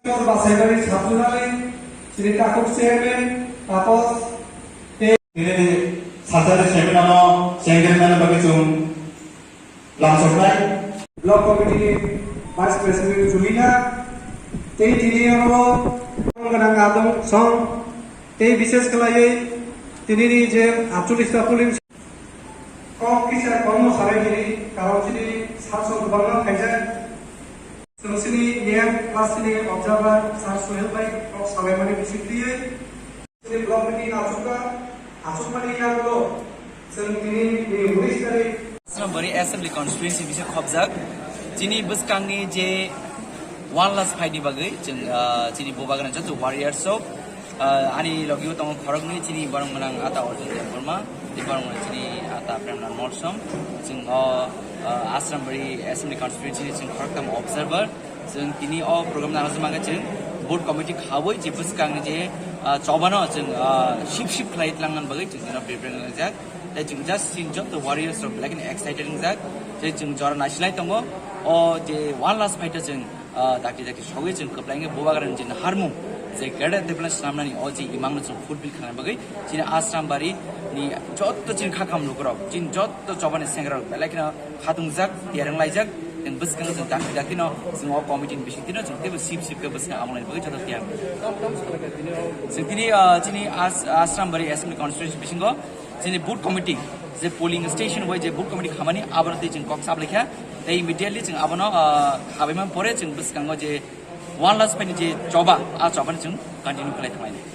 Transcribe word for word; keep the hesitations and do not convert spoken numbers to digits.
Basaibari Sabjunali, chini takhuk chairman, Tapos, tei nini sajani seminar no chengkirmani bagwi chwng lamsoknai. Block committee ni vice president Julina, tei tini oro gwnang adong song, tei bises khlaiwi tini ni je aatchollish ta polling Kok kisa kormo salai hini, karon chini salsong kwbangma phaijak. Chwng chini E M plus chini observer Sir Suhel bai kok salaimani bising twiwi. Chini block meeting achukha, achukmani yagulo chwng tini ni unis tarik Asrambari Assembly Constituency bisa khobjak. Chini bwskangni je one last fight ni bagwi chwng, ah, chini Bubagra joto warriors rok Ah, ani logi o tongo khoroknwi chini borok gwnang ata Arjun Debbarma, tei borok gwnang chini ata Premlal Molsom. Chwng o, ah, Asrambari Assembly Constituency ni chwng khoroktham observer. Chwng tini o program nang rwchapmani chwng board committee khaui je bwskangni je, ah, chobano chwng, ah, sip sip khlai tlangnani bagwi chwng tino prepare wngjak. Tei chwng just chini joto warriors rok belai kheno excited wngjak. Tei chwng jora naisilai tongo. O je one last fight o chwng ah, dakti dakti sogwi chwng kwplainge Bubagrani je naharmung, je greater development swnamnani o je imangno chwng fulfill khlaina bagwi chini Asrambari ni jotto chini kha kam lukurok, chini jotto chobani sengrok belai kheno khatungjak, tiyar wnglaijak, chwng bwskango chwng dakti daktino chwng o committee ni bisingtwino chwng teibo sip sip khe bwskang amolani bagwi joto tiyar. Chwng tini, ah, chini As-, Asrambari Assembly Constituency bisingo chini booth committee, je polling station bai je booth committee khamani, abono tei chwng kok sablai kha, tei immediately chwng abono, ah, khabaima pore chwng bwskango je one last fight ni je choba, a chobani chwng continue khlai thanglainai.